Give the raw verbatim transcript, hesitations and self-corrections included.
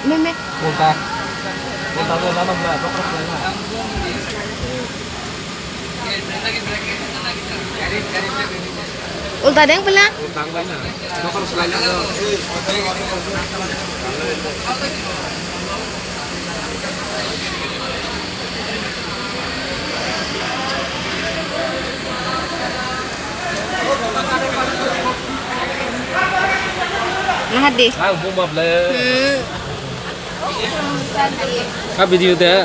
Meme. Ulta. Ulta, ulta, ulta, ulta, ulta. Ulta deng pula. Mahadi. Ang buma ble. Hmm. Ka video de.